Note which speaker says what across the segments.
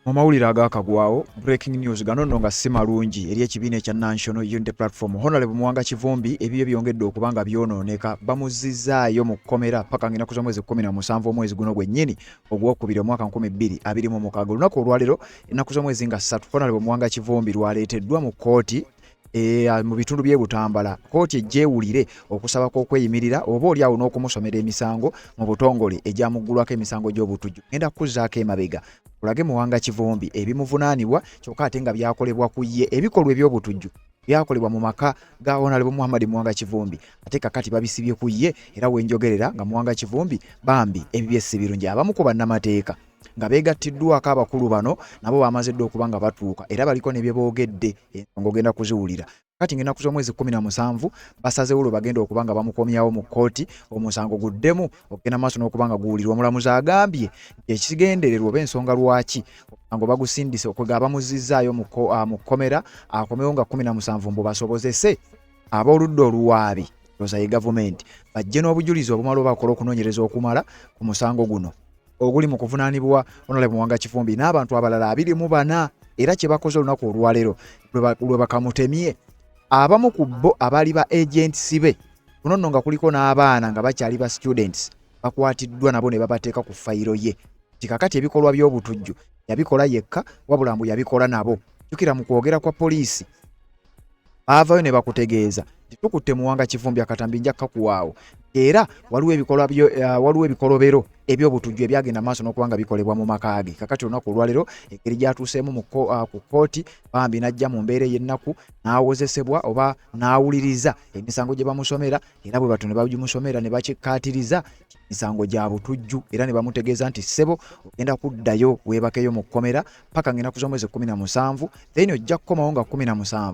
Speaker 1: Mu mawulire agakagwawo, breaking news, gano nno nga si malungi eri ekibiina ekya National Unity Platform. Honorable Muwanga Kivumbi ebibyo byongedde okuba nga byonooneka, bamuzzizaayo mu kkomera paka ng'ennaku z'omwezi 17 omwezi guno gwennyini ogwokubiri omwaka 2026. Olunaku olwaleero ennaku z'omwezi nga 3, Honorable Muwanga Kivumbi lwaleeteddwa mu kkooti mu bitundu by'e Butambala, kkooti ejjeewulire okusaba kw'okweyimirira oba oli awo n'okumusomera emisango mu butongole egyamuggulwako emisango gy'obutujju. Ngenda kukuzzaako emabega kulage Muwanga Kivumbi ebimuvunaanibwa kyokka ate nga byakolebwa ku ye. Ebikolwa eby'obutujju byakolebwa mu maka ga Honorable Muhammad Muwanga Kivumbi, ate kakati babisibye ku ye, era wenjogerera nga Muwanga Kivumbi bambi ebibye si birungi. Abamu ku bannamateeka nga beegattiddwako abakulu bano nabo bamaze dda okuba nga batuuka era baliko ne bye boogedde, ensonga ogenda kuziwulira. Kati ng'ennaku z'omwezi 17 basazeewo lwe bagenda okuba nga bamukomyawo mu kkooti, omusango guddemu okugenda maaso n'okuba nga guwulirwa. Omulamuzi agambye nti ekigendererwa oba ensonga lwaki omusango bagusindise okwega bamuzizzaayo mu kkomera akomewo nga 17, mbu basobozese ab'oludda oluwaabi, ndowooza ye gavumenti, bajje n'obujulizi obumala oba bakola okunoonyereza okumala ku musango guno oguli mu kuvunaanibwa Honorable Muwanga Kivumbi n'abantu abalala 24. Era kye bakoze olunaku olwaleero lwe bakamutemye, abamu ku bo abaali ba agents be kuno nno nga kuliko n'abaana nga bakyali ba students bakwatiddwa nabo ne babateeka ku fayiro ye, nti kakati ebikolwa by'obutujju yabikola yekka, wabula mbu yabikola nabo. Jjukira mu kwogera kwa poliisi baavayo ne bakutegeeza nti tukutte Muwanga Kivumbi, akatambi nja kakuwaawo, era waliwo ebikolwa waliwo ebikolobero eby'obutujju ebyagenda maaso n'okuba nga bikolebwa mu maka ge. Kakati olunaku olwaleero engeri gy'atuuseemu ku kkooti, bambi n'ajja mu mbeera ey'ennaku n'awozesebwa oba n'awuliriza emisango gye bamusomera, era bwe batyo ne bagimusomera ne bakikkaatiriza misango gya butujju, era ne bamutegeeza nti ssebo, ogenda kuddayo weebakeyo mu kkomera paka ng'ennaku z'omwezi 17, then ojja kukomawo nga 17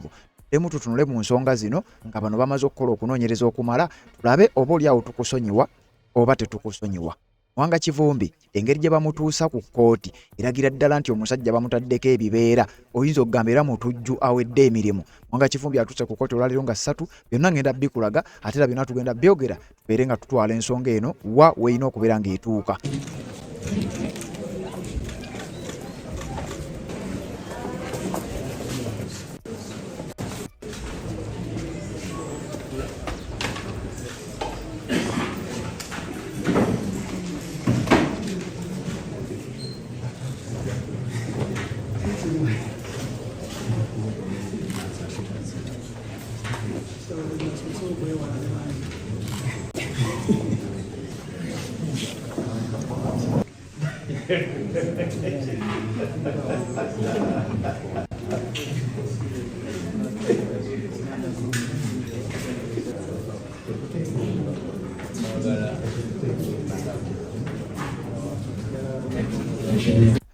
Speaker 1: emu tutunule mu nsonga zino nga bano bamaze okukola okunoonyereza okumala, tulabe oba oli awo tukusonyiwa oba tetukusonyiwa. Muwanga Kivumbi engeri gye bamutuusa ku kkooti eragira ddala nti omusajja bamutaddeko ebibeera, oyinza okugamba era mutujju awedde emirimu. Muwanga Kivumbi atuuse ku kkooti olwaleero nga 3. Byonna ngenda bikulaga, ate era byonna tugenda byogera, tubeere nga tutwala ensonga eno wa weerina okubeera ng'etuuka.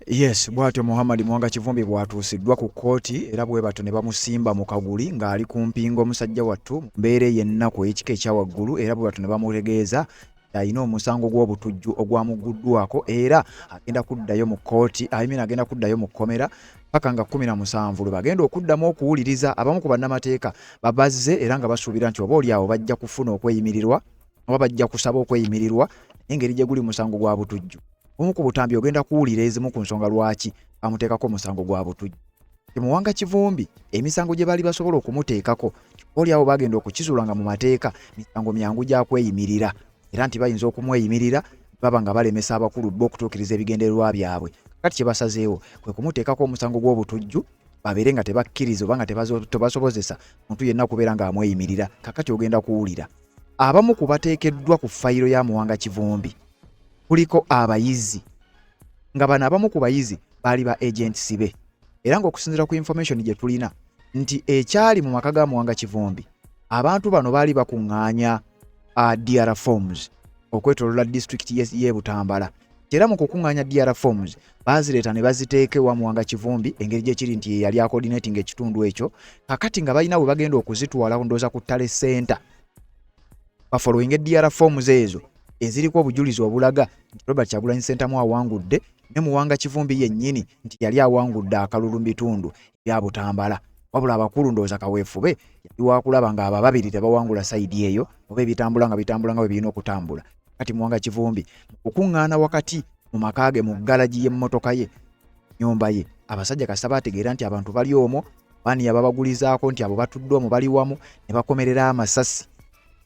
Speaker 1: Yes, bw'atyo Muhammad Muwanga Kivumbi bw'atuusiddwa ku kkooti, era bwe batyo ne bamusimba mu kaguli ng'ali ku mpingo, omusajja wattu mu mbeera ey'ennaku ey'ekika ekya waggulu, era bwe batyo ne bamutegeeza alina omusango gw'obutujju ogwamugguddwako, era agenda kuddayo mu kkooti, I mean agenda kuddayo mu kkomera paka nga 17 lwe bagenda okuddamu okuwuliriza. Abamu ku bannamateeka babazze era nga basuubira nti oba oli awo bajja kufuna okweyimirirwa oba bajja kusaba okweyimirirwa, engeri gye guli musango gwa butujju. Omu ku butambi ogenda kuwulira ezimu ku nsonga lwaki bamuteekako omusango gwa butujju. Muwanga Kivumbi emisango gye baali basobola okumuteekako, oli awo bagenda okukizuula nga mu mateeka misango myangu gya kweyimirira, era nti bayinza okumweyimirira baba nga balemesa abakulu bo okutuukiriza ebigendererwa byabwe. Kati kye basazeewo kwe kumuteekako omusango gw'obutujju, babeere nga tebakkiriza oba nga tebasobozesa muntu yenna kubeera ng'amweyimirira. Kakati ogenda kuwulira abamu ku bateekeddwa ku fayiro ya Muwanga Kivumbi kuliko abayizi, nga bano abamu ku bayizi baali ba agents be, era ng'okusinziira ku information gye tulina nti ekyali mu maka ga Muwanga Kivumbi, abantu bano baali bakuŋŋaanya DR forms okwetoolola disitulikiti y'e Butambala, era mu kukuŋŋaanya DR forms baazireeta ne baziteeka ewa Muwanga Kivumbi, engeri gye kiri nti ye yali acoordinating ekitundu ekyo. Kakati nga balina we bagenda okuzitwala, ndowooza ku Tale Center, bafollowing DR forms ezo eziriko obujulizi obulaga nti Robert Kyagulanyi Ssentamu awangudde, ne Muwanga Kivumbi yennyini nti yali awangudde akalulu mu bitundu ebya Butambala. Wabula abakulu ndowooza kaweefube yali wakulaba nga abo ababiri tebawangula sayidi eyo, oba ebitambula nga bitambula nga bwe birina okutambula. Kati Muwanga Kivumbi mu kukuŋŋaana wakati mu maka ge mu ggalagi y'emmotoka ye, Nyumba ye abasajja kasita bategeera nti abantu bali omwo, baani yababagulizaako nti abo batudde omwo bali wamu, ne bakomerera amasasi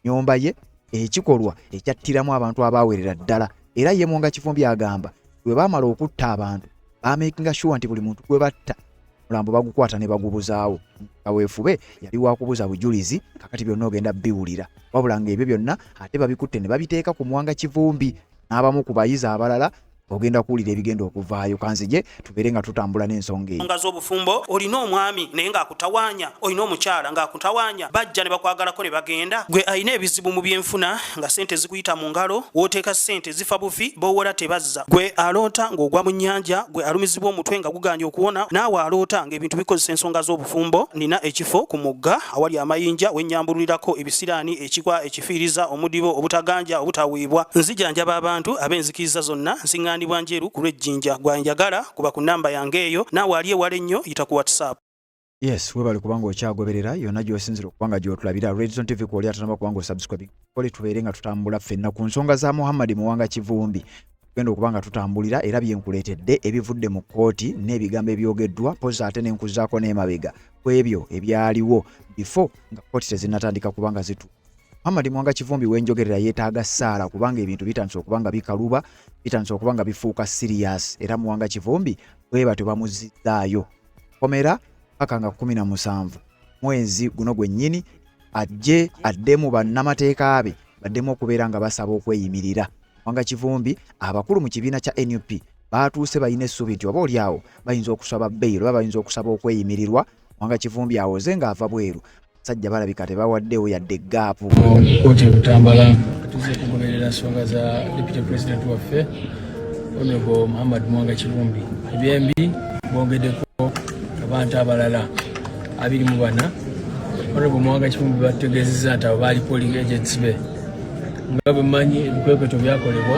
Speaker 1: nyumba ye, ekikolwa ekyattiramu abantu abaawerera ddala. Era ye Muwanga Kivumbi agamba bwe baamala okutta abantu bamakinga sure nti buli muntu gwe batta omulambo bagukwata ne bagubuzaawo. Kaweefube yali wakubuza bujulizi, kakati byonna ogenda biwulira, wabula ng'ebyo byonna ate babikutte ne babiteeka ku Muwanga Kivumbi n'abamu ku bayizi abalala. Ogenda kuwulira ebigenda okuvaayo. Kanzije tubeere nga tutambula n'ensonga eyo.
Speaker 2: Nga z'obufumbo, olina omwami naye ng'akutawaanya, olina omukyala ng'akutawaanya, bajja ne bakwagalako ne bagenda. Gwe alina ebizibu mu byenfuna nga ssente zikuyita mu ngalo, w'oteeka ssente zifa bufi, b'owola tebazza. Gwe aloota ng'ogwa mu nnyanja, gwe alumizibwa omutwe nga gugaanye okuwona, naawe aloota ng'ebintu bikozesa ensonga z'obufumbo, nina ekifo ku mugga awali amayinja we nnyambululirako ebisiraani, ekikwa, ekifiiriza, omudibo, obutaganja, obutaweebwa. Nzijanjaba abantu ab'enzikiriza zonna, nsiŋŋaanibwa Njeru ku lw'e Jinja. Gwe anjagala kuba ku nnamba yange eyo, naawe ali ewala ennyo yita ku WhatsApp.
Speaker 1: Yes, webale kubanga okyagoberera yonna gy'osinzira okuba nga gy'otulabira Redzone TV. Kwoli atanaba kubanga osubscribe, kole tubeere nga tutambula ffenna ku nsonga za Muhammad Muwanga Kivumbi. Tugenda okuba nga tutambulira era byenkuleetedde ebivudde mu kkooti n'ebigambo ebyogeddwa, poza ate nenkuzaako n'emabega ku ebyo ebyaliwo before nga kkooti tezinnatandika kuba nga zitu. Muhammad Muwanga Kivumbi wenjogerera yeetaaga ssaala kubanga ebintu bitandise okuba nga bikaluba, bitandise okuba nga bifuuka serious. Era Muwanga Kivumbi bwe batyo bamuzizzaayo komera paka nga 17 mwezi guno gwennyini, ajje addemu bannamateeka be baddemu okubeera nga basaba okweyimirira Muwanga Kivumbi. Abakulu mu kibiina kya NUP baatuuse balina essuubi nti oba oli awo bayinza okusaba bail oba bayinza okusaba okweyimirirwa, Muwanga Kivumbi awoze ng'ava bweru. Abasajja balabika tebawaddeewo yadde gaapu.
Speaker 3: Kkooti e Butambala tuzze kugoberera nsonga za Deputy President waffe Honorable Muhammad Muwanga Kivumbi. Ebyembi bongeddeko abantu abalala 24. Honorable Muwanga Kivumbi batutegeezezza nti abo baali polling agents be. Nga bwe mmanyi, ebikwekweto byakolebwa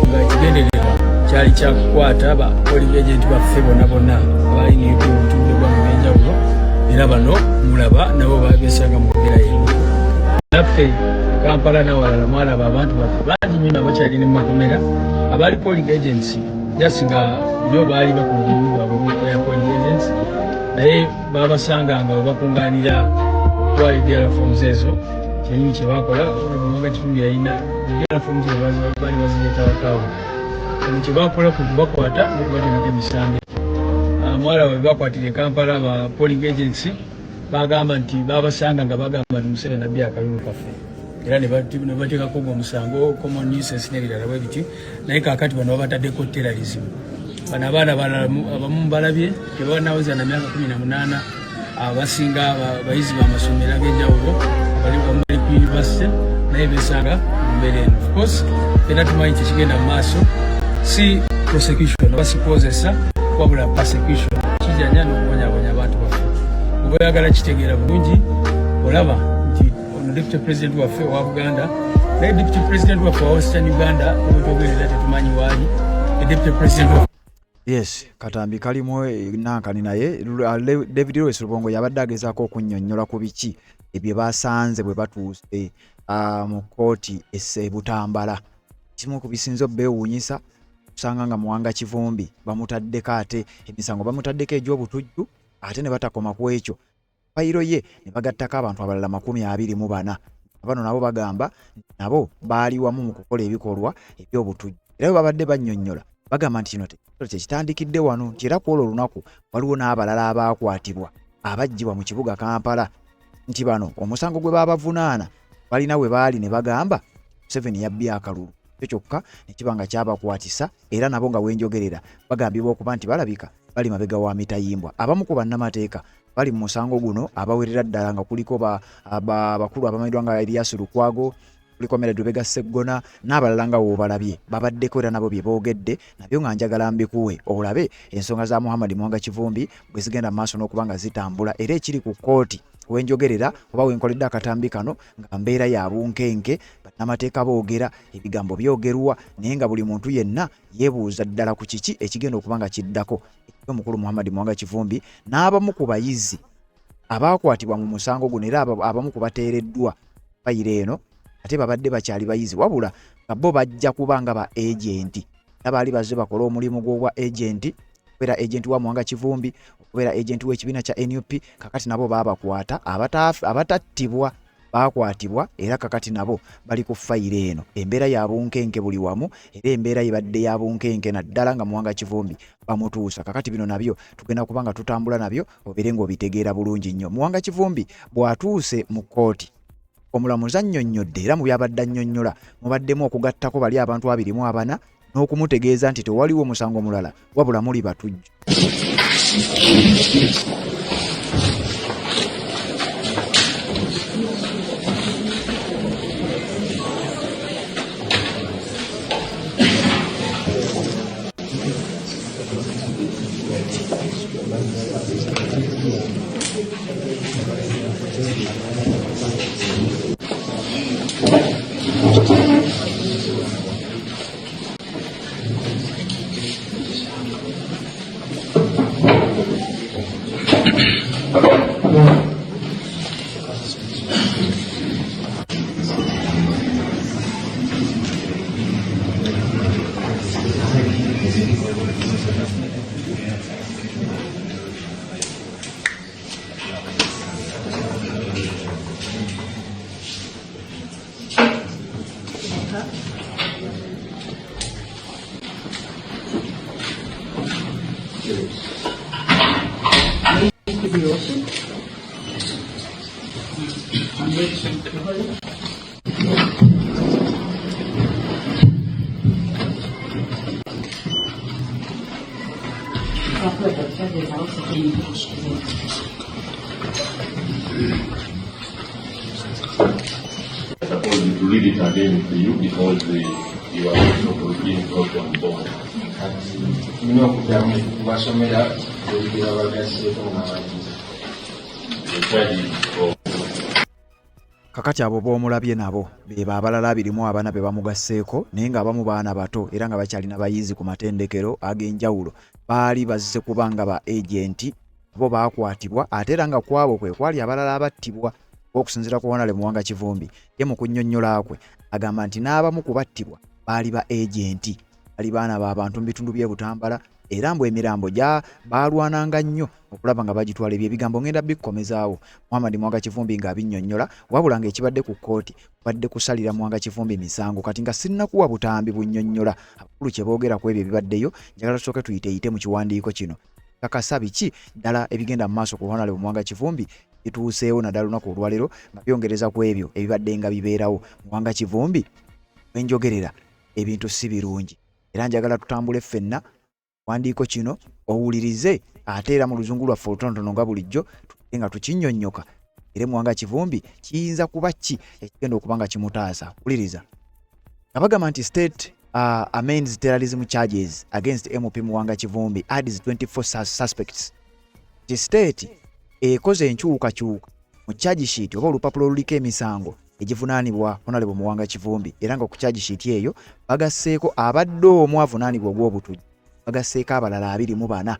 Speaker 3: nga ekigendererwa kyali kyakukwata ba polling agent baffe bonna bonna abaali nup mu bitundu by'eggwanga ebyenjawulo, era bano mulaba nabo besanga mu mbeera yemu. Naffe Kampala n'awalala mwalaba abantu baffe bangi nnyo nabakyali ne mumakomera abaali polling agents, just nga yo baali bakola omulimu gwabwe ya polling agents, naye babasanga nga webakunganira okutwala DL forms ezo. Kyenyini kyebakola, Muwanga Kivumbi yalina DL forms, baali bazireeta wakawe. Kino kyebakola ku kubakwata n'okubateekako emisango. Mwalaba bebakwatira e Kampala ba polling agents, bagamba nti babasanga nga bagamba nti Museveni abbye akalulu kaffe, era ne bateekako ogwo omusango, common nuisance n'ebirala bwe biti. Naye kaakati bano babataddeko terrorism. Bano abaana balala abamu balabye tebanaweza na myaka 18, abasinga bayizi bamasomero ag'enjawulo, bali bali ku university, naye besanga mu mbeera eno. Of course era tumanyi kyekigenda mu maaso, si prosecution oba si kuwozesa, wabula persecution, kijanya n'okubonyabonya abantu baffe. Oba oyagala kitegeera bulungi, olaba nti ono deputy president waffe owa Buganda, naye deputy president waffe owa Western Uganda wetwogerera tetumanyi waali. Deputy president waffe
Speaker 1: Yes, katambi kalimu nankani, naye David Lewis Rubongoya yabadde agezaako okunnyonnyola ku biki ebye basanze bwe batuuse mu kkooti e Butambala. Kimu ku bisinze obbeewuunyisa kusanga nga Muwanga Kivumbi bamutaddeko ate emisango, bamutaddeko egy'obutujju, ate ne batakoma ku ekyo, fayiro ye ne bagattako abantu abalala 24. Bano nabo bagamba nabo baali wamu mu kukola ebikolwa eby'obutujju, era bwe babadde bannyonnyola bagamba nti kino tekitandikidde wano, nti era ku olwo olunaku waliwo n'abalala abaakwatibwa abaggyibwa mu kibuga Kampala, nti bano omusango gwe baabavunaana balina we baali ne bagamba Museveni yabbye akalulu, ekyo kyokka ne kiba nga kyabakwatisa, era nabo nga wenjogerera bagambibwa okuba nti balabika bali mabega wa mitayimbwa. Abamu ku bannamateeka bali mu musango guno abawerera ddala nga kuliko bakulu abamanyiddwa nga Erias Lukwago, kuliko Mary Lubega Sseggona n'abalala nga woobalabye babaddeko, era nabo bye boogedde nabyo nga njagala mbikuwe olabe ensonga za Muhammad Muwanga Kivumbi bwe zigenda mu maaso n'okuba nga zitambula. Era ekiri ku kkooti wenjogerera oba wenkoledde akatambi kano nga mbeera ya bunkenke, bannamateeka boogera, ebigambo byogerwa, naye nga buli muntu yenna yeebuuza ddala ku kiki ekigenda okuba nga kiddako omukulu Muhammad Muwanga Kivumbi n'abamu ku bayizi abaakwatibwa mu musango guno, era abamu ku bateereddwa fayiro eno ate babadde bakyali bayizi, wabula nga bo bajja kuba nga ba agenti, era baali bazze bakole omulimu gw'obwa agenti. Okubeera agent wa Muwanga Kivumbi, okubeera agent w'ekibiina kya NUP, kakati nabo baabakwata. Abatattibwa baakwatibwa era kakati nabo bali ku fayiro eno. Embeera ya bunkenke buli wamu, era embeera ebadde ya bunkenke naddala nga Muwanga Kivumbi bamutuusa. Kakati bino nabyo tugenda kuba nga tutambula nabyo obeere ng'obitegeera bulungi nnyo. Muwanga Kivumbi bw'atuuse mu kkooti, omulamuzi annyonnyodde, era mu byabadde annyonnyola mubaddemu okugattako bali abantu 24 n'okumutegeeza nti tewaliwo musango mulala wabula muli batujju.
Speaker 4: Supposed to read it again to you because you are also being brought on board.
Speaker 5: Tulina okuddamu kubasomera ebigera bagasseeko ng'abagizi.
Speaker 4: The charges of
Speaker 1: Kakati abo b'omulabye nabo beba abalala 24 be bamugasseeko, naye ng'abamu baana bato era nga bakyalina bayizi ku matendekero ag'enjawulo. Baali bazze kuba nga ba agenti, bo baakwatibwa, ate era nga kwabo kwe kwali abalala abattibwa. Okusinziira ku Honale Muwanga Kivumbi, ye mu kunnyonnyola kwe agamba nti n'abamu ku battibwa baali ba agenti, bali baana ba bantu mu bitundu by'e Butambala, era mbu emirambo gya baalwananga nnyo okulaba nga bagitwala. Ebyo ebigambo ngenda bikkomezaawo Muhammad Muwanga Kivumbi ng'abinnyonnyola, wabula ng'ekibadde ku kkooti kubadde kusalira Muwanga Kivumbi misango. Kati nga sinnakuwa butambi bunnyonnyola abakulu kye boogera ku ebyo ebibaddeyo, njagala tusooke tuyiteeyite mu kiwandiiko kino kakasa biki ddala ebigenda mu maaso ku Honorable Muwanga Kivumbi bituuseewo naddala olunaku olwaleero nga byongereza ku ebyo ebibadde nga bibeerawo. Muwanga Kivumbi wenjogerera ebintu si birungi, era njagala tutambule ffenna wandiiko kino owulirize, ate era mu luzungu lwaffe olutonotono nga bulijjo tugende nga tukinnyonnyoka. Era Muwanga Kivumbi kiyinza kuba ki ekigenda okuba nga kimutaasa? Wuliriza nga bagamba nti state amends terrorism charges against MP Muwanga Kivumbi, adds 24 suspects. Nti state ekoze enkyukakyuka mu charge sheet oba olupapula oluliko emisango egivunaanibwa Honorable Muwanga Kivumbi, era nga ku charge sheet eyo bagasseeko abadde omu avunaanibwa ogw'obutujju, bagasseeko abalala 24.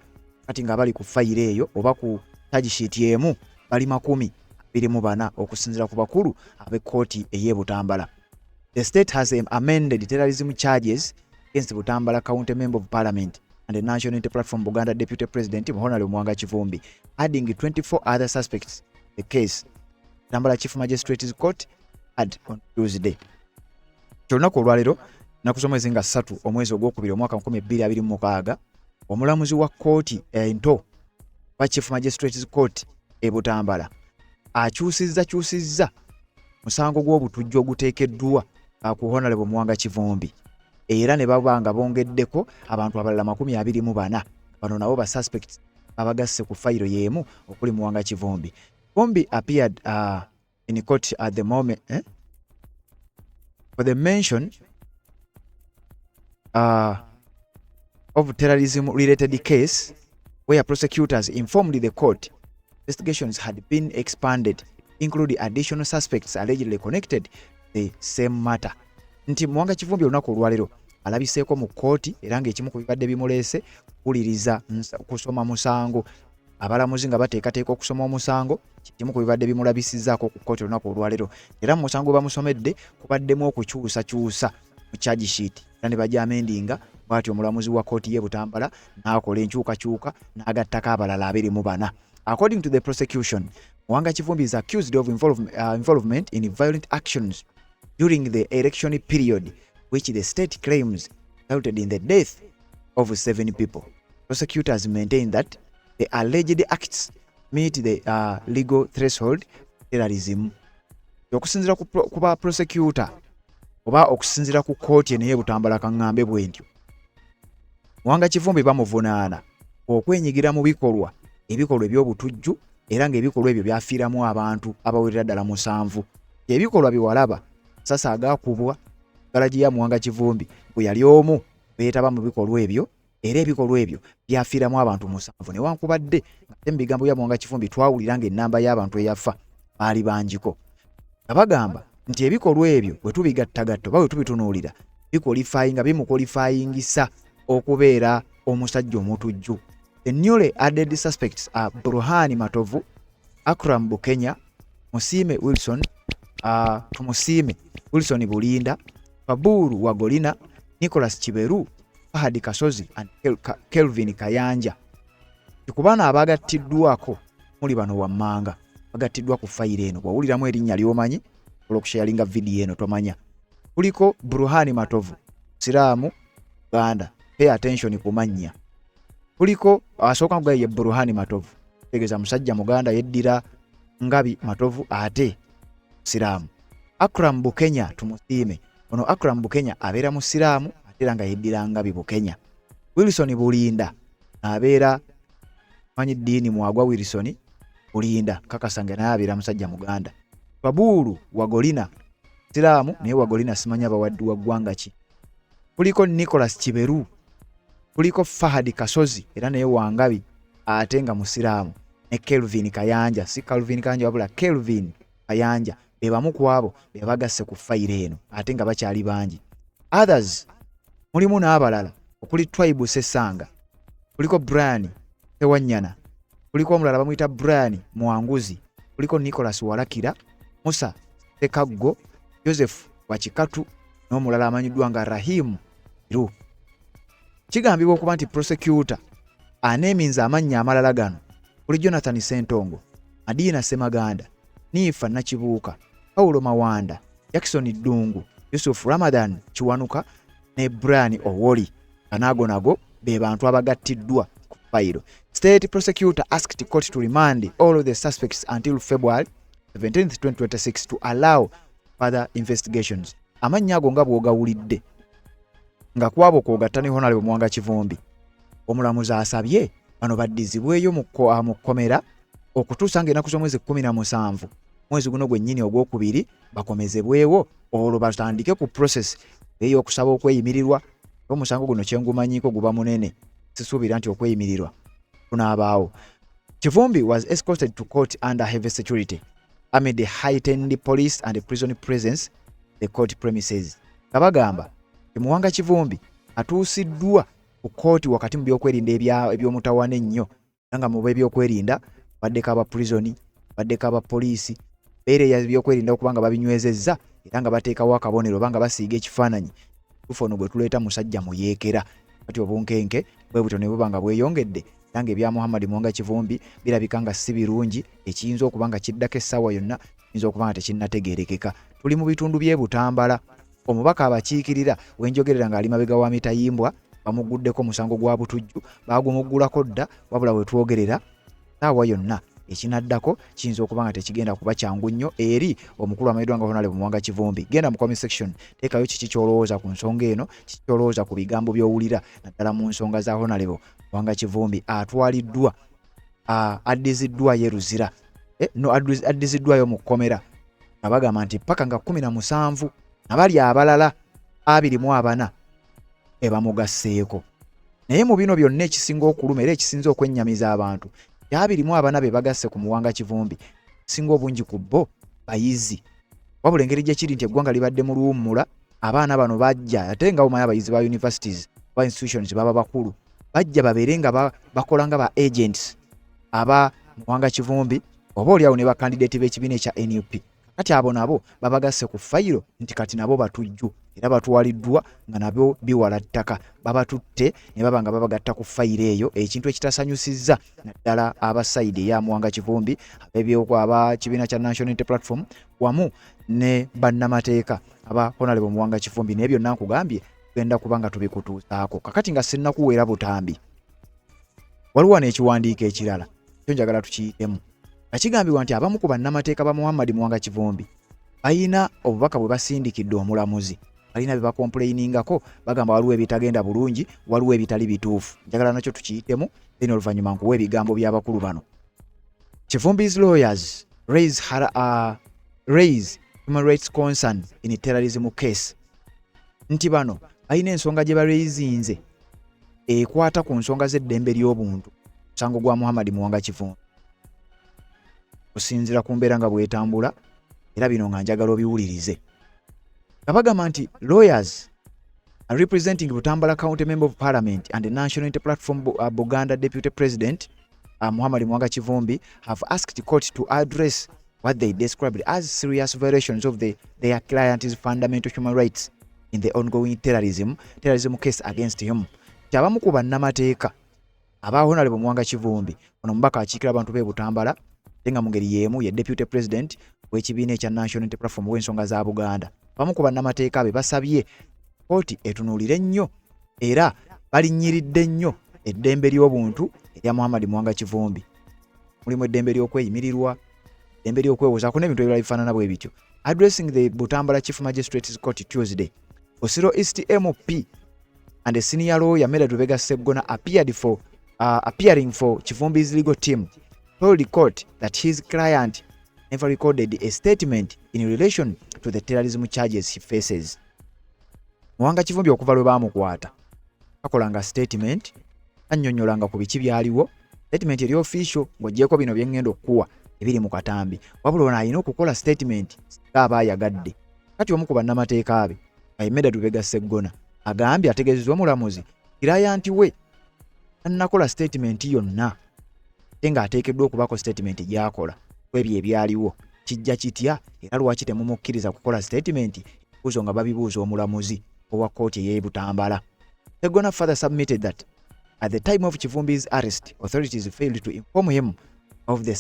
Speaker 1: Kati nga bali ku fayiro eyo oba ku charge sheet emu bali 24 okusinziira ku bakulu ab'ekkooti ey'e Butambala. The state has amended terrorism charges against Butambala County Member of Parliament and the National Unity Platform Buganda Deputy President Honorable Muwanga Kivumbi, adding 24 other suspects the case. Butambala Chief Magistrate's Court had on Tuesday. Olunaku olwaleero nnaku z'omwezi nga 3 omwezi ogwokubiri omwaka 2026, omulamuzi wa kkooti ento wa Chief Magistrate's Court e Butambala akyusizza kyusizza musango gw'obutujju oguteekeddwa ku Honorable Muwanga Kivumbi, era ne baba nga bongeddeko abantu abalala 24. Bano nabo ba suspects abagasse ku fayiro y'emu okuli Muwanga Kivumbi. Kivumbi appeared in court at the moment for the mention of terrorism related case, where prosecutors informed the court investigations had been expanded include additional suspects allegedly connected the same matter. Nti Muwanga Kivumbi olunaku olwaleero alabiseeko mu kkooti, era ng'ekimu ku bibadde bimuleese kuwuliriza kusoma musango. Abalamuzi nga bateekateeka okusoma omusango, kimu ku bibadde bimulabisizzaako ku kkooti olunaku olwaleero. Era mu musango gwe bamusomedde kubaddemu okukyusakyusa mu charge sheet, era ne bajamendinga Bw'atyo omulamuzi wa kkooti y'e Butambala n'akola enkyukakyuka n'agattako abalala 24. According to the prosecution, Muwanga Kivumbi is accused of involvement in violent actions during the election period, which the state claims resulted in the death of seven people. Prosecutors maintain that the alleged acts meet the legal threshold for terrorism. Okusinziira ku ba prosecutor oba okusinziira ku kkooti eno ey'e Butambala, kaŋŋambe bwe ntyo, Muwanga Kivumbi bamuvunaana okwenyigira mu bikolwa eby'obutujju, era ng'ebikolwa ebyo byafiiramu abantu abawerera ddala musanvu. Ebikolwa biwalaba sasa agaakubwa galagi ya Muwanga Kivumbi bwe yali omu beetaba mu bikolwa ebyo, era ebikolwa ebyo byafiiramu abantu musanvu, newankubadde ate mu bigambo bya Muwanga Kivumbi twawulira ng'ennamba y'abantu eyafa baali bangiko, nga bagamba nti ebikolwa ebyo bwe tubigattagatta oba bwe tubitunuulira biqualifyinga, bimuqualifyingisa okubeera omusajja omutujju. The newly added suspects are Burhani Matovu, Akram Bukenya, Musiime Wilson, Tumusiime Wilson Bulinda, Faburu Wagolina, Nicholas Kiberu, Fahad Kasozi and Kelvin Kayanja. Ku bano abagattiddwako muli bano wammanga bagattiddwa ku fayiro eno. Bw'owuliramu erinnya ly'omanyi, olw'okusharinga vidiyo eno tomanya. Kuliko Burhani Matovu, Siraamu, Uganda. Pay attention ku mannya. Kuliko asooka kugaye ye Burhani Matovu, tegeeza musajja Muganda, yeddira Ngabi Matovu ate Siraamu. Akram Bukenya Tumusiime, ono Akram Bukenya abeera Musiraamu ate era nga yeddira Ngabi Bukenya. Wilson Bulinda abeera manyi ddiini mwagwa. Wilson Bulinda kakasa nga naye abeera musajja Muganda. Babuulu Wagolina, Siraamu, naye Wagolina simanya bawaddi wa ggwanga ki. Kuliko Nicholas Kiberu, kuliko Fahad Kasozi, era naye Wangabi ate nga Musiraamu, ne Kelvin Kayanja, si Calvin Kayanja wabula Kelvin Kayanja. Be bamu ku abo be bagasse ku fayiro eno, ate nga bakyali bangi. Others, mulimu n'abalala okuli Twaibu Sesanga, kuliko Brian Tewanyana, kuliko omulala bamuyita Brian Mwanguzi, kuliko Nicholas Walakira, Musa Sekaggo, Joseph Wakikatu n'omulala amanyiddwa nga Rahimu Iru. Kigambibwa okuba nti prosecutor aneeminza amannya amalala gano kuli Jonathan Sentongo, Madina Semaganda, Niifa Nakibuuka, Paulo Mawanda, Jackson Ddungu, Yusuf Ramadan Kiwanuka ne Brian Owoli. Kanaago nago be bantu abagattiddwa ku fayiro. State prosecutor asked court to remand all of the suspects until February 17, 2026 to allow further investigations. Amannya ago nga bw'ogawulidde, nga kwabo kw'ogatta ne Honorable Muwanga Kivumbi, omulamuzi asabye bano baddizibweyo mu kkomera okutuusa ng'ennaku z'omwezi 17 mwezi guno gwennyini ogwokubiri, bakomezebwewo, olwo batandike ku process ey'okusaba okweyimirirwa. Omusango guno kyengumanyiiko guba munene, sisuubira nti okweyimirirwa kunaabaawo. Kivumbi was escorted to court under heavy security amid the heightened police and prison presence the court premises, nga bagamba nti Muwanga Kivumbi atuusiddwa ku kkooti wakati mu byokwerinda eby'omutawaana ennyo, era nga mu b'ebyokwerinda baddeko aba prison, baddeko abapoliisi, beera ebyokwerinda okuba nga babinywezezza era nga bateekawo akabonero oba nga basiiga ekifaananyi tufu ono gwe tuleeta musajja muyeekera. Kati obunkenke bwe butyo ne buba nga bweyongedde, era ng'ebya Muhammad Muwanga Kivumbi birabika nga si birungi. Ekiyinza okuba nga kiddako essaawa yonna kiyinza okuba nga tekinnategeerekeka. Tuli mu bitundu by'e Butambala. Omubaka abakiikirira wenjogerera ng'ali mabega wa mitayimbwa bamuguddeko omusango gwa butujju, baagumuggulako dda, wabula we twogerera ssaawa yonna ekinaddako kiyinza okuba nga tekigenda kuba kyangu nnyo eri omukulu amanyiddwa nga Honorable Muwanga Kivumbi. Genda mu comment section, teekayo kiki ky'olowooza ku nsonga eno, kiki ky'olowooza ku bigambo by'owulira naddala mu nsonga za Honorable Muwanga Kivumbi atwaliddwa, addiziddwayo e Luzira, no addiziddwayo mu kkomera, nga bagamba nti paka nga 17 abali abalala 24 ebamugasseeko. Naye mu bino byonna ekisinga okuluma era ekisinza okwennyamiza abantu, 24 be bagasse ku Muwanga Kivumbi, singa obungi ku bo bayizi. Wabula engeri gye kiri nti eggwanga libadde mu luwummula, abaana bano bajja, ate nga omanyi abayizi ba universities oba institutions baba bakulu, bajja babeere nga bakola nga ba agents aba Muwanga Kivumbi oba oliawo ne bakandidate b'ekibiina ekya NUP. Kati abo nabo babagasse ku fayiro nti kati nabo batujju. Era batwaliddwa nga nabyo biwala ttaka, babatutte ne baba nga babagatta ku fayiro eyo, ekintu ekitasanyusizza naddala aba sayidi eya Muwanga Kivumbi, abebyokwa aba kibiina kya National Unity Platform wamu ne bannamateeka aba Honorable Muwanga Kivumbi. Naye byonna nkugambye tugenda kuba nga tubikutuusaako. Kakati nga sinnakuweera butambi, waliwo wano ekiwandiiko ekirala kyo njagala tukiyitemu, nga kigambibwa nti abamu ku bannamateeka ba Muhammad Muwanga Kivumbi balina obubaka bwe basindikidde omulamuzi, balina bye bakompuleyiningako, bagamba waliwo ebitagenda bulungi, waliwo ebitali bituufu. Njagala nakyo tukiyitemu, then oluvannyuma nkuwa ebigambo by'abakulu bano. Kivumbi's lawyers raise human rights concern in terrorism case, nti bano balina ensonga gye baraisinze ekwata ku nsonga z'eddembe ly'obuntu, musango gwa Muhammad Muwanga Kivumbi, okusinziira ku mbeera nga bw'etambula. Era bino nga njagala obiwulirize, nga bagamba nti lawyers are representing Butambala County Member of Parliament and the National Unity Platform Buganda Deputy President Muhammad Muwanga Kivumbi have asked court to address what they described as serious violations of their client's fundamental human rights in the ongoing terrorism case against him. Nti abamu ku bannamateeka aba Honorable Muwanga Kivumbi, ono omubaka akiikira abantu b'e Butambala ate nga mu ngeri y'emu ye Deputy President w'ekibiina ekya National Unity Platform w'ensonga za Buganda, abamu ku bannamateeka be basabye kooti etunuulire nnyo era balinnyiridde nnyo eddembe ly'obuntu erya Muhammad Muwanga Kivumbi. Mulimu eddembe ly'okweyimirirwa, eddembe ly'okwewozaako n'ebintu ebirala bifaanana bwe bityo. Addressing the Butambala Chief Magistrates Court Tuesday, Busiro East MP and a senior lawyer, Medard Lubega Sseggona, appearing for Kivumbi's legal team, told the court that his client never recorded a statement in relation to the terrorism charges he faces. Muwanga Kivumbi okuva lwe baamukwata akolanga statement, annyonnyolanga ku biki byaliwo, statement eri official ng'oggyeko bino bye ŋŋenda okukuwa ebiri mu katambi. Wabula ono alina okukola statement singa aba ayagadde. Kati omu ku bannamateeka be, Medard Lubega Sseggona, agambye ategeezezza omulamuzi client we tannakola statement yonna, ate ng'ateekeddwa okubaako statement gy'akola ku ebyo ebyaliwo. Kijja kitya era lwaki temumukkiriza kukola statement? Ebibuuzo nga babibuuza omulamuzi owa kkooti ey'e Butambala. Sseggona further submitted that at the time of Kivumbi's arrest, authorities failed to inform him of the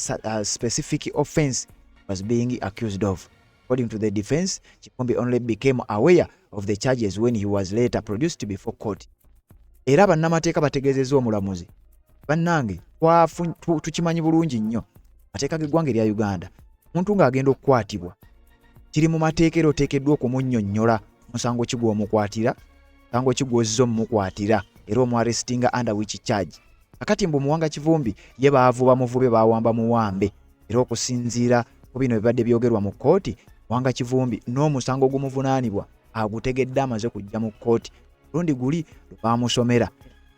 Speaker 1: specific offense he was being accused of. According to the defense, Kivumbi only became aware of the charges when he was later produced before court. Era bannamateeka bategeezezza omulamuzi, bannange tukimanyi bulungi nnyo mateeka g'eggwanga erya Uganda, omuntu ng'agenda okukwatibwa kiri mu mateeka era oteekeddwa okumunnyonnyola musango ki gw'omukwatira, musango ki gw'ozza omumukwatira, era omuarrestinga under which charge. Kakati mbu Muwanga Kivumbi ye baavuba muvube, baawamba muwambe. Era okusinziira ku bino ebibadde byogerwa mu kkooti, Muwanga Kivumbi n'omusango ogumuvunaanibwa agutegedde amaze kujja mu kkooti lundi guli lwe baamusomera,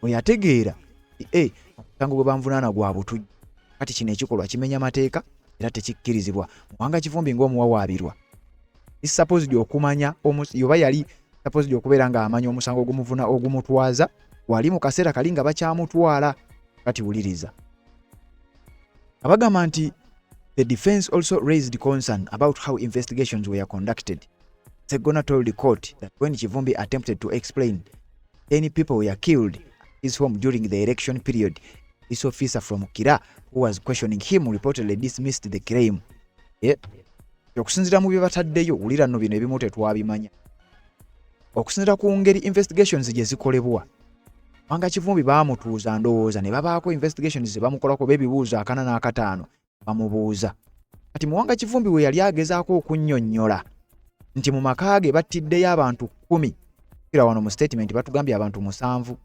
Speaker 1: bwe yategeera nti e omusango gwe banvunaana gwa butujju. Kati kino ekikolwa kimenya mateeka era tekikkirizibwa. Muwanga Kivumbi ng'omuwawaabirwa is supposed okumanya, oba yali supposed okubeera ng'amanya omusango ogumuvuna ogumutwaza wali mu kaseera kali nga bakyamutwala. Kati wuliriza, abagamba nti the defense also raised concern about how investigations were conducted. Sseggona told the court that when Kivumbi attempted to explain 10 people were killed at his home during the election period, this officer from Kira who was questioning him reportedly dismissed the claim. Yeah. Okusinziira mu bye bataddeyo, wulira nno bino ebimu tetwabimanya. Okusinziira ku ngeri investigations gye zikolebwa, Muwanga Kivumbi baamutuuza ndowooza ne babaako investigations ze bamukolako b'ebibuuzo 45 bamubuuza. Kati Muwanga Kivumbi we yali agezaako okunnyonnyola nti mu maka ge battiddeyo abantu 10, kira wano mu statement batugambye abantu 7,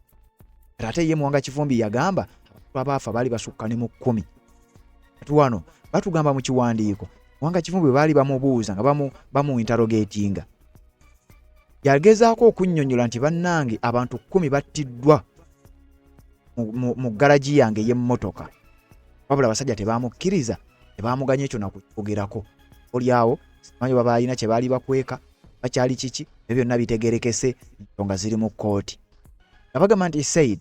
Speaker 1: kati ate ye Muwanga Kivumbi yagamba abantu abaafa baali basukka ne mu 10. Kati wano batugamba mu kiwandiiko, Muwanga Kivumbi baali bamubuuza nga bamu interrogatinga, yagezaako okunnyonnyola nti bannange abantu 10 battiddwa mu garagi yange ey'emmotoka, wabula abasajja tebamukkiriza, tebamuganya ekyo nakukyogerako. Oliawo simanyi oba baalina kye baali bakweka, bakyali kiki, ebyo byonna bitegerekese, ensonga ziri mu kkooti. Nga bagamba nti said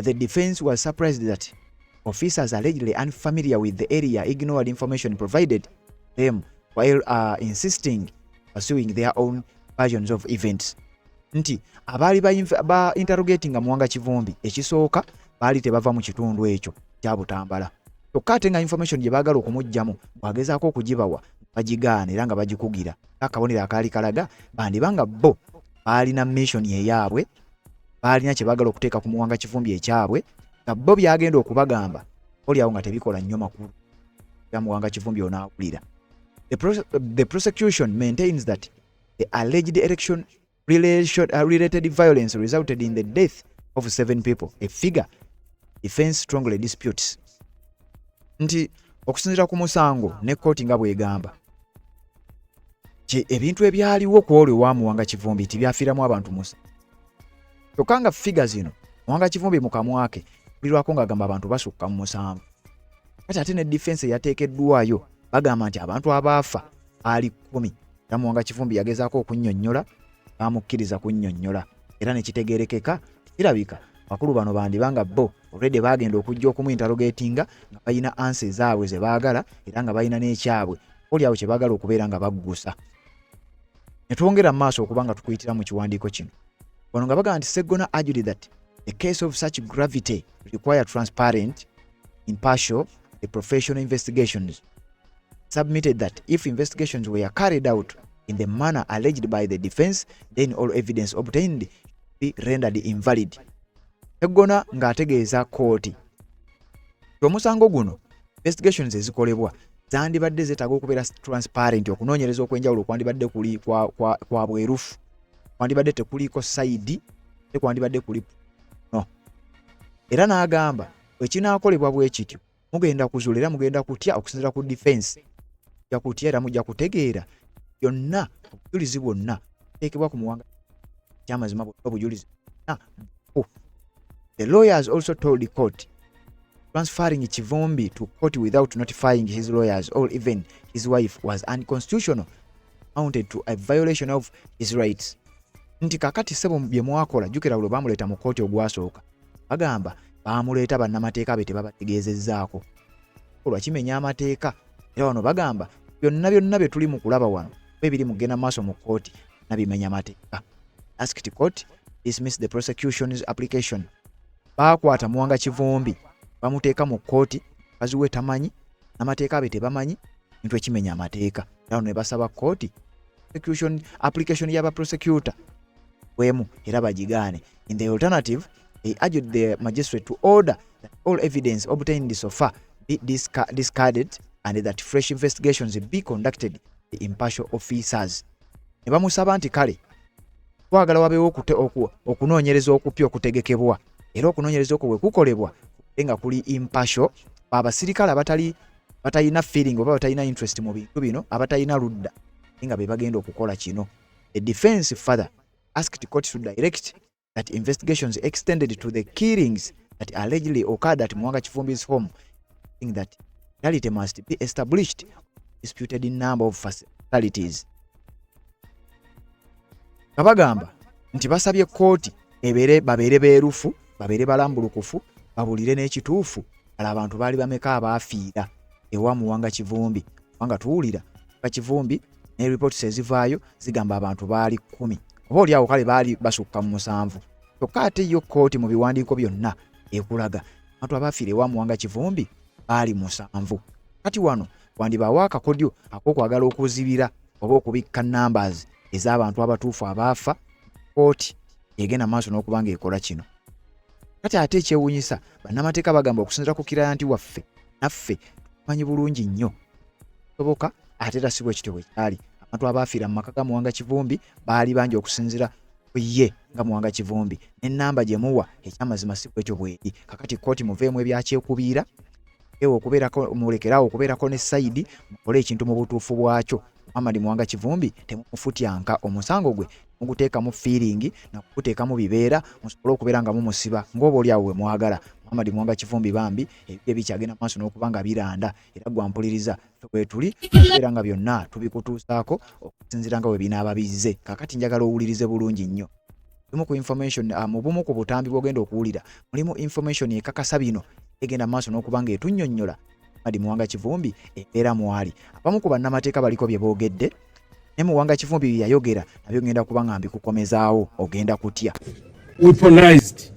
Speaker 1: the defense was surprised that officers allegedly unfamiliar with the area ignored information provided them while insisting pursuing their own versions of events nti abaali ba interrogating Muwanga Kivumbi ekisooka baali tebava mu kitundu ekyo kya Butambala, kyokka ate nga information gye baagala okumuggyamu bw'agezaako okugibawa bagigaana era nga bagikugira. Akabonero akaali kalaga bandiba nga bo baalina mission eyaabwe, baalina kye baagala okuteeka ku Muwanga Kivumbi ekyabwe, nga bo byagenda okubagamba oliawo nga tebikola nnyo makulu ya Muwanga Kivumbi onaawulira. The prosecution maintains that the alleged election related violence resulted in the death of seven people, a figure defense strongly disputes. Nti okusinziira ku musango ne kkooti nga bw'egamba ebintu ebyaliwo ku olwo ewa Muwanga Kivumbi ti byafiiramu abantu musa, kyokka nga figure zino Muwanga Kivumbi mu kamwa ke bulirwako ng'agamba abantu basukka mu 7. Kati ate ne defense eyateekeddwayo bagamba nti abantu abaafa baali 10, era Muwanga Kivumbi yagezaako okunnyonnyola, bamukkiriza kunnyonnyola era ne kitegeerekeka. Kirabika bakulu bano bandiba nga bo already baagenda okujja okumuinterrogatinga nga balina answer ezaabwe ze baagala era nga balina n'ekyabwe oli awo kye baagala okubeera nga baggusa. Ne twongera mu maaso okuba nga tukuyitira mu kiwandiiko kino wano nga bagamba nti Seggona argued that the case of such gravity require transparent, impartial and professional investigations, submitted that if investigations were carried out in the manner alleged by the defense, then all evidence obtained be rendered invalid. Seggona ng'ategeeza kkooti omusango guno investigations ezikolebwa zandibadde zeetaaga okubeera transparent, okunoonyereza okw'enjawulo kwandibadde kuli kwa bwerufu, kwandibadde tekuliiko side, te kwandibadde kuli no. Era n'agamba ekinaakolebwa bwe kityo mugenda kuzuula era mugenda kutya okusinziira ku defense mujja kutya era mujja kutegeera byonna, obujulizi bwonna teekebwa ku Muwanga kyamazima bwonna obujulizi bwonna. The lawyers also told the court transferring Kivumbi to court without notifying his lawyers or even his wife was unconstitutional, amounted to a violation of his rights. Nti kakati ssebo bye mwakola, jjukira lwe bamuleeta mu kkooti ogwasooka, bagamba baamuleeta bannamateeka be tebabategeezezzaako, olwa kimenya amateeka. Era wano bagamba byonna byonna bye tuli mu kulaba wano oba ebiri mu kugenda maaso mu kkooti nabimenya amateeka. Asked court dismiss the prosecution's application. Baakwata Muwanga Kivumbi bamuteeka mu kkooti, mukazi we tamanyi, n'amateeka be tebamanyi, kintu ekimenya amateeka. Era wano ne basaba kkooti prosecution application y'aba prosecutor wemu era bagigaane. In the alternative, they urged the magistrate to order that all evidence obtained so far be discarded and that fresh investigations be conducted by impartial officers. Ne bamusaba nti kale twagala wabeewo okunoonyereza okupya okutegekebwa, era okunoonyereza okwo bwe kukolebwa kubeere nga kuli impartial, abasirikale abatali batalina feeling oba batalina interest mu bintu bino, abatalina ludda, nga be bagenda okukola kino. The defense further asked court to direct that investigations extended to the killings that allegedly occurred at Muwanga Kivumbi's home, saying that reality must be established disputed number of fatalities. Nga bagamba nti basabye kkooti ebeere babeere beerufu, babeere balambulukufu, babulire n'ekituufu ala abantu baali bameka abaafiira ewa Muwanga Kivumbi, kubanga tuwulira Muwanga Kivumbi ne reports ezivaayo zigamba abantu baali 10, oba oli awo kale baali basukka mu 7, kyokka ate yo kkooti mu biwandiiko byonna ekulaga abantu abaafiira ewa Muwanga Kivumbi baali 7. Kati wano wandibaawo akakodyo ak'okwagala okuzibira oba okubikka numbers ez'abantu abatuufu abaafa. Kkooti egenda maaso n'okuba ng'ekola kino. Kati ate ekyewuunyisa, bannamateeka bagamba okusinziira ku client waffe naffe tumanyi bulungi nnyo soboka, ate era si bwe kityo bwe kyali. Abantu abaafiira mu maka ga Muwanga Kivumbi baali bangi okusinziira ku ye nga Muwanga Kivumbi, n'ennamba gye muwa ekyamazima si bwetyo bweri. Kakati kkooti muveemu ebyakyekubiira ewe okubeerako, mulekeraawo okubeerako ne side, mukole ekintu mu butuufu bwakyo. Muhammad Muwanga Kivumbi temumufutyanka, omusango gwe muguteekamu feeling nakuguteekamu bibeera musobole okubeera nga mumusiba ng'oba oli awo we mwagala. Muhammad Muwanga Kivumbi bambi ebibye bikyagenda maaso n'okuba nga biranda, era gwampuliriza ffe weetuli okubeera nga byonna tubikutuusaako okusinziira nga bwe binaaba bizze. Kaakati njagala owulirize bulungi nnyo bumu ku information, mu bumu ku butambi bw'ogenda okuwulira mulimu information ekakasa bino egenda maaso n'okuba nga etunnyonnyola Muhammad Muwanga Kivumbi embeera mwali. Abamu ku bannamateeka baliko bye boogedde. Naye Muwanga Kivumbi bye yayogera nabyo ngenda kuba nga mbikukomezaawo ogenda kutya.
Speaker 6: Weaponized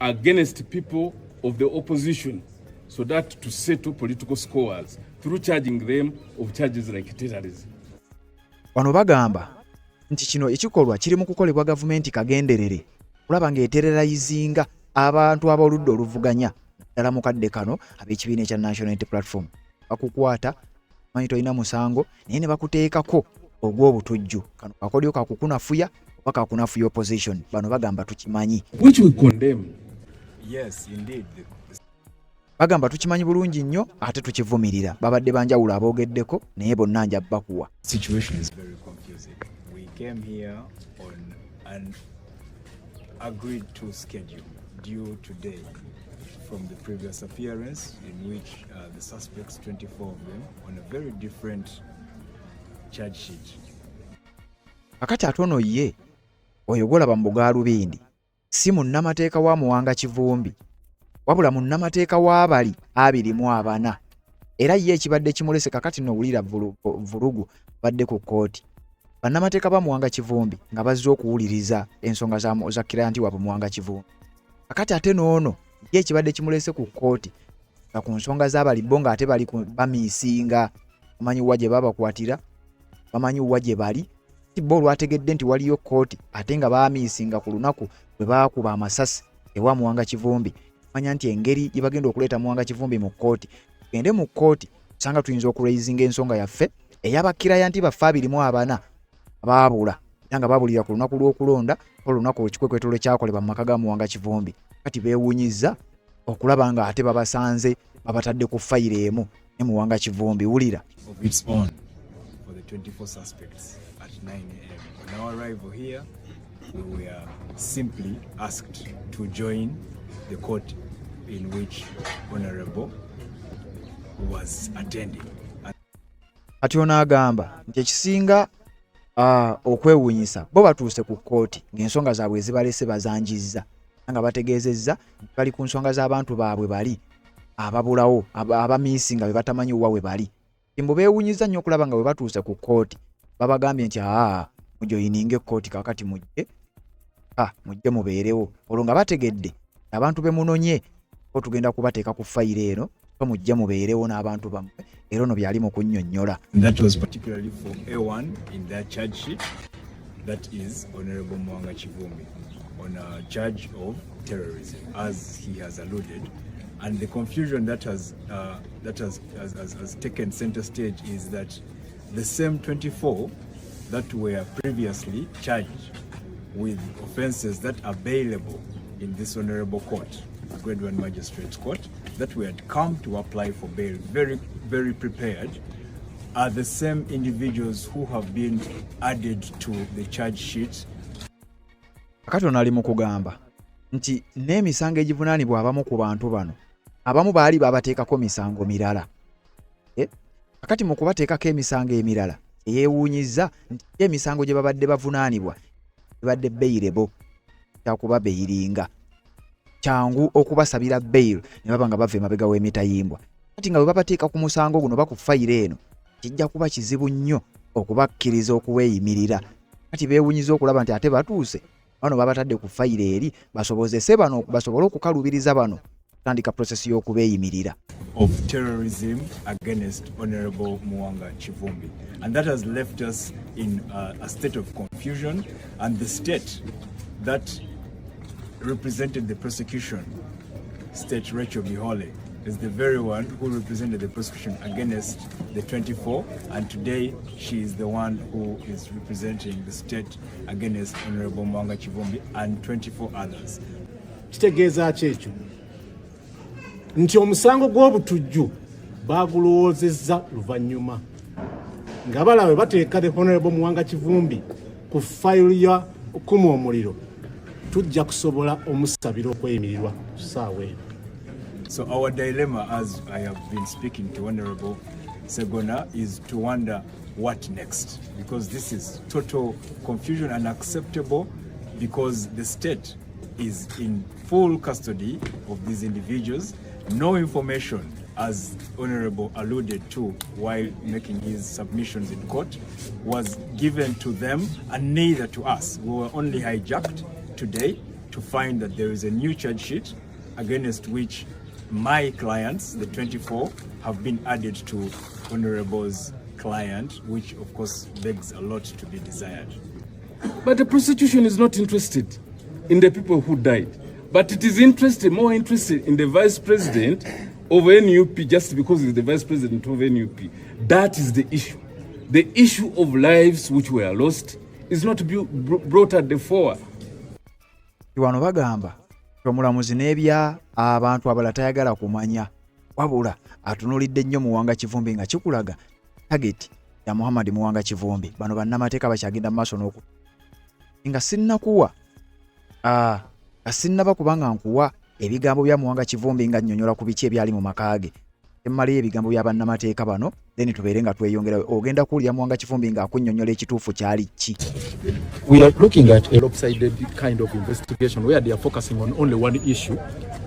Speaker 6: against people of the opposition so that to settle political scores through charging them of charges like terrorism.
Speaker 1: Wano bagamba nti kino ekikolwa kiri mu kukolebwa gavumenti kagenderere kulaba ng'etererayizinga abantu ab'oludda oluvuganya naddala mu kadde kano ab'ekibiina ekya National Unity Platform. Bakukwata manyi tolina musango naye ne bakuteekako ogw'obutujju. Kano kakodyo kakukunafuya oba kakunafuya opposition. Bano bagamba tukimanyi.
Speaker 6: Which we condemn.
Speaker 5: Yes, indeed.
Speaker 1: Bagamba tukimanyi bulungi nnyo ate tukivumirira. Babadde banjawulo aboogeddeko naye bonna nja bakuwa.
Speaker 5: Situation is very confusing. We came here on an agreed to schedule due today from the previous appearance in which the suspects, 24 of them, on a very different charge sheet.
Speaker 1: Kakati ate ono ye oyo gwolaba mu bugaalubindi si munnamateeka wa Muwanga Kivumbi wabula munnamateeka w'abali 24 era ye ekibadde kimulese kakati nowulira vulugu badde ku kkooti. Bannamateeka ba Muwanga Kivumbi nga bazze okuwuliriza ensonga za kiranti waabwe Muwanga Kivumbi. Kakati ate n'ono ye ekibadde kimulese ku kkooti nga ku nsonga z'abali bo ng'ate bali bamiisinga bamanyi wa gye babakwatira, bamanyi wa gye bali. Bo olwategedde nti waliyo kkooti ate nga baamiisinga ku lunaku bwe baakuba amasasi ewa Muwanga Kivumbi, manya nti engeri gye bagenda okuleeta Muwanga Kivumbi mu kkooti, tugende mu kkooti osanga tuyinza okuraisinga ensonga yaffe ey'abakirayanti baffe 24 abaabula era nga baabulira ku lunaku lw'okulonda olunaku ekikwekweto lwe kyakolebwa mu maka ga Muwanga Kivumbi. Kati beewuunyizza okulaba nga ate babasanze babatadde ku fayiro emu ne Muwanga Kivumbi. Wulira.
Speaker 5: Of its own for the 24 suspects at 9 a.m. On our arrival here, we were simply asked to join the court in which Honorable was attending.
Speaker 1: Kati ono agamba nti ekisinga okwewuunyisa bo batuuse ku kkooti ng'ensonga zaabwe ezibalese bazanjizza nga bategeezezza nti bali ku nsonga z'abantu baabwe bali ababulawo abamiisi nga be batamanyi wa we bali. Mbu beewuunyizza nnyo okulaba nga bwe batuuse ku kkooti babagambye nti aa mujoyininge ekkooti kaakati mujje mujje mubeerewo, olwo nga bategedde abantu be munonye ko tugenda kubateeka ku fayiro eno so mujje mubeerewo n'abantu bammwe. Era ono byali mu kunnyonnyola.
Speaker 5: That was particularly for A1 in that charge sheet, that is Honorable Muwanga Kivumbi, on a charge of terrorism, as he has alluded. And the confusion that has taken center stage is that the same 24 that were previously charged with offenses that are bailable in this honorable court, Grade 1 Magistrates Court, that we had come to apply for bail, very, very prepared, are the same individuals who have been added to the charge sheet.
Speaker 1: Kakati ono ali mu kugamba nti n'emisango egivunaanibwa abamu ku bantu bano abamu baali babateekako misango mirala. Kakati mu kubateekako emisango emirala eyeewuunyizza nti emisango gye babadde bavunaanibwa ebadde bailable, kyakuba bailinga kyangu okubasabira bail ne baba nga bava emabega w'emitayimbwa. Kati nga bwe babateeka ku musango guno ba ku fayiro eno kijja kuba kizibu nnyo okubakkiriza okuweeyimirira. Kati beewuunyiza okulaba nti ate batuuse bano babatadde ku fayiro eri basobozese bano basobole okukalubiriza bano kutandika process y'okubeeyimirira.
Speaker 5: Of terrorism against Honorable Muwanga Kivumbi. And that has left us in a state of confusion, and the state that represented the prosecution, State Rachel Bihole, is the very one who represented the prosecution against the 24, and today she is the one who is representing the state against Honorable Muwanga Kivumbi and 24 others.
Speaker 7: Kitegeeza ki ekyo? Nti omusango gw'obutujju bagulowoozezza luvannyuma nga balaba bateeka the Honorable Muwanga Kivumbi ku fayiro ya okukuma omuliro, tujja kusobola omusabira okweyimirirwa ku ssaawa eno.
Speaker 5: So our dilemma, as I have been speaking to Honorable Segona, is to wonder what next, because this is total confusion, unacceptable, because the state is in full custody of these individuals. No information as Honorable alluded to while making his submissions in court, was given to them and neither to us. We were only hijacked today to find that there is a new charge sheet against which my clients, the 24, have been added to Honorable's client, which of course begs a lot to be desired.
Speaker 6: But the prosecution is not interested in the people who died. But it is interested, more interested in the vice president of NUP just because he's the vice president of NUP. That is the issue. The issue of lives which were lost is not brought at the fore.
Speaker 1: Wano bagamba omulamuzi n'ebya abantu abalala tayagala kumanya, wabula atunuulidde nnyo Muwanga Kivumbi, nga kikulaga target ya Muhammad Muwanga Kivumbi. Bano bannamateeka bakyagenda mu maaso n'oku nga sinnakuwa, nga sinnaba kubanga nkuwa ebigambo bya Muwanga Kivumbi nga nnyonnyola ku biki ebyali mu maka ge, emmaleyo ebigambo bya bannamateeka bano, then tubeere nga tweyongera. Ogenda kuwulira Muwanga Kivumbi ng'akunnyonnyola ekituufu kyali ki.
Speaker 8: We are looking at a lopsided kind of investigation where they are focusing on only one issue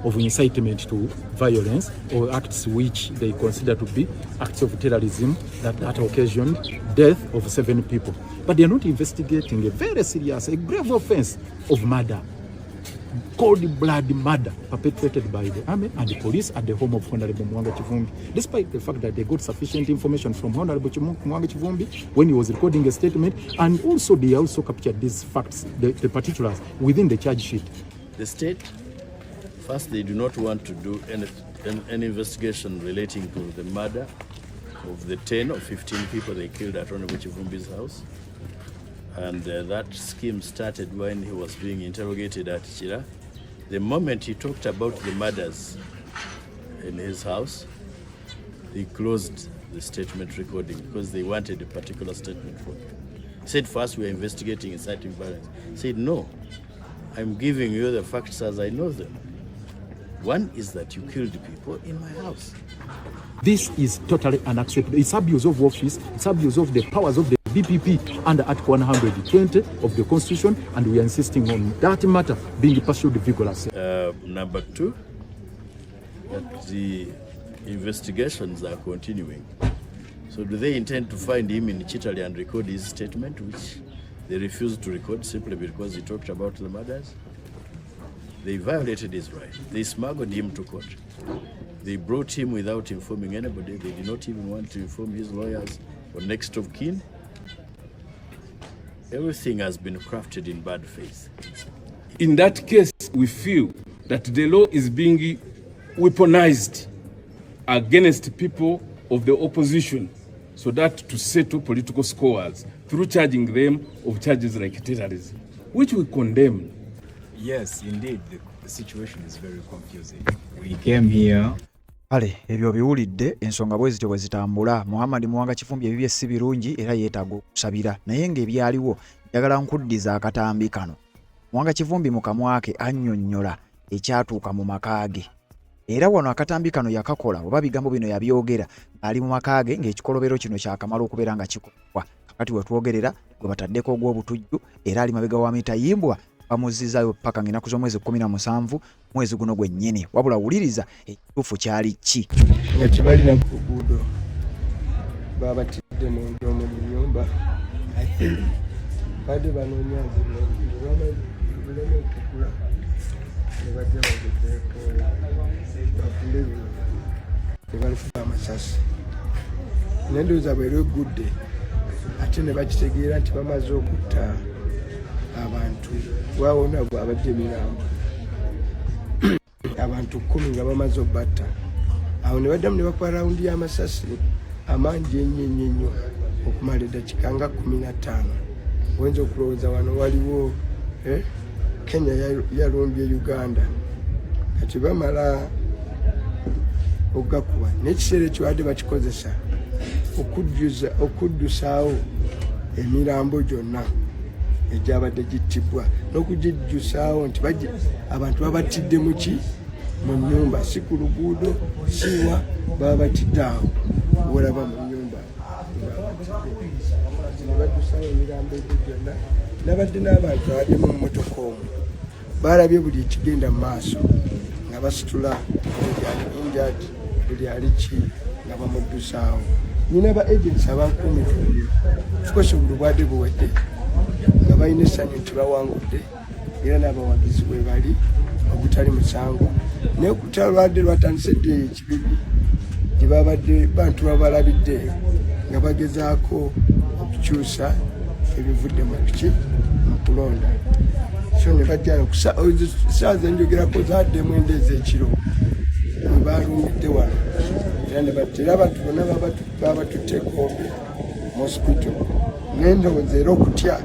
Speaker 8: of incitement to violence or acts which they consider to be acts of terrorism that occasioned death of seven people. But they are not investigating a very serious, a grave offense of murder, cold blood murder perpetrated by the army and the police at the home of Honorable Muwanga Kivumbi. Despite the fact that they got sufficient information from Honorable Muwanga Kivumbi when he was recording a statement, and also they also captured these facts, the particulars within the charge sheet.
Speaker 9: The state, first, they do not want to do any investigation relating to the murder of the 10 or 15 people they killed at Honorable Kivumbi's house. And that scheme started when he was being interrogated at Kira. The moment he talked about the murders in his house, he closed the statement recording because they wanted a particular statement from him. He said, "First, we are investigating inciting violence." He said, "No, I'm giving you the facts as I know them. One is that you killed people in my house."
Speaker 8: This is totally unacceptable. It's abuse of office, it's abuse of the powers of the DPP under Article 120 of the Constitution, and we are insisting on that matter being pursued vigorously.
Speaker 9: Number two, that the investigations are continuing. So do they intend to find him in Kitalya and record his statement, which they refused to record simply because he talked about the murders? They violated his right. They smuggled him to court. They brought him without informing anybody. They did not even want to inform his lawyers or next of kin. Everything has been crafted in bad faith.
Speaker 6: In that case, we feel that the law is being weaponized against people of the opposition so that to settle political scores through charging them of charges like terrorism, which we condemn.
Speaker 5: Yes, indeed, the situation is very confusing. We came here
Speaker 1: Kale ebyo biwulidde, ensonga bwe zityo bwe zitambula. Muhammad Muwanga Kivumbi ebibye si birungi era yeetaaga okusabira, naye ng'ebyaliwo njagala nkuddiza akatambi kano. Muwanga Kivumbi mu kamwa ke annyonnyola ekyatuuka mu maka ge, era wano akatambi kano yakakola oba bigambo bino yabyogera ng'ali mu maka ge ng'ekikolobero kino kyakamala okubeera nga kikolebwa. Kakati we twogerera gwe bataddeko ogw'obutujju era ali mabega wa mitayimbwa, bamuzzizaayo paka ng'ennaku z'omwezi 17 mwezi guno gwennyini. Wabula wuliriza ekituufu kyali ki.
Speaker 10: Nga tebalina ku luguudo, babatidde munda omwo mu nyumba. I think badde banoonya nze buleme okugula ne bajja bagezeeko bagule bino ne balukuba amasasi, naye ndowooza bwera eggudde ate ne bakitegeera nti bamaze okutta abantu. Wawona abadde emirambo abantu 10 nga bamaze obatta. Awo ne baddamu ne bakuba rawundi y'amasasi amangi ennyo ennyo ennyo okumala eddakiika nga 15. Oyinza okulowooza wano waliwo Kenya yalumbye Uganda. Kati bamala okugakuba, n'ekiseera ekyo badde bakikozesa okuddusaawo emirambo gyonna egyabadde gittibwa n'okugijjusaawo nti abantu babatidde muki mu nyumba, si ku luguudo, siwa babatidde awo wolaba mu nyumba ne baddusawo emirambo egyo gyonna. Nabadde n'abantu abadde mu mmotoka omwo, balabye buli ekigenda mu maaso nga basitula injured. Buli ali ki nga bamuddusaawo. Nyina ba agents abankuumikuumi, of course obululu bwadde buwedde nga balina essanyu nti bawangudde era n'abawagizi bwe bali, ogutali musango. Naye okutala lwadde lwatandise ddi eyo ekibibi gye babadde bantu babalabidde nga bagezaako okukyusa ebivudde mu kiki mu kulonda. So ne bajja saawa zenjogerako zadde mwenda ez'ekiro we balumbidde wano era ne battera abantu bonna babatutte Gombe hospital. Naye ndowooza era okutya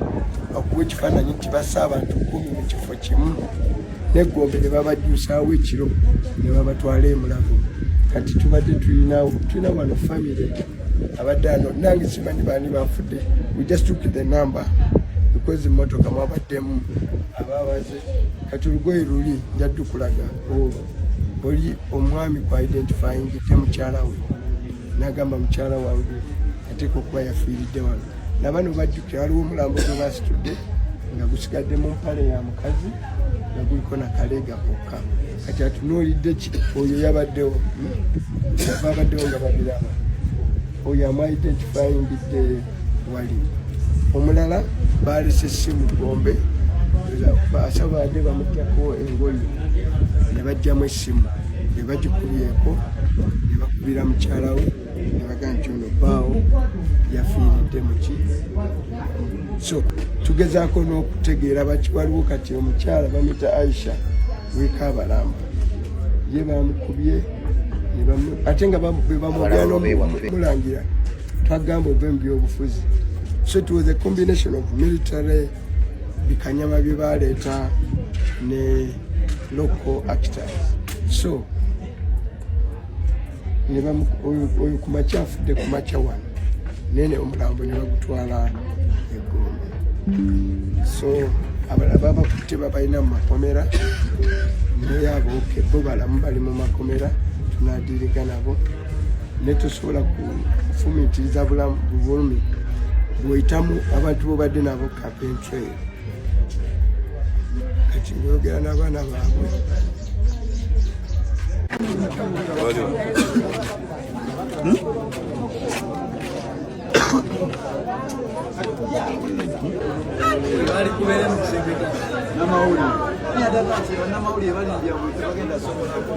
Speaker 10: okuwa ekifaananyi nti bassa abantu 10 mu kifo kimu neggombe ne babajjuusaawo ekiro ne babatwala emulago. Kati tubadde tulina wano famire abadde ano, nange simanyi baani bafudde. We just took the number because emotoka mwabaddemu ababaze. Kati olugoye luli njadukulaga olwo oli omwami ku identifying te mukyala we n'agamba mukyala wange ateeka okuba yafiiridde wano. Nabano bajjukira waliwo omulambo gwe basitudde nga gusigadde mu mpale ya mukazi nga guliko nakaleega kokka. Kati atunuulidde ki oyo yabaddewo, babaddewo nga babiraba. Oyo amwidentifyingidde wali omulala balese essimu Gombe, basabadde bamugjako engoye ne bajjamu essimu ne bagikubyeko ne bakubira mukyala we ne bagamba nti ono bbaawo yafiiridde muki. So tugezaako n'okutegeera baki waliwo. Kati omukyala bamuyita Aisha wekabalamba, ye bamukubye ate nga bwebamwogera n'omulangira twagamba ove mu byobufuzi. So it was a combination of military bikanyama bye baleeta ne local actors. So oyo kumakya afudde kumakya wano nene omulambo ne bagutwala egombe. So abalala babakutte babalina mu makomera, naye abooke bo balamu bali mu makomera, tunadiriga nabo. Ne tosobola kufumiitiriza bulamu bulumi bw'oyitamu abantu bobadde nabo campaign trail. Kati oyogera n'abaana baabwe.
Speaker 11: Namawulire balinja bagenda sobolako.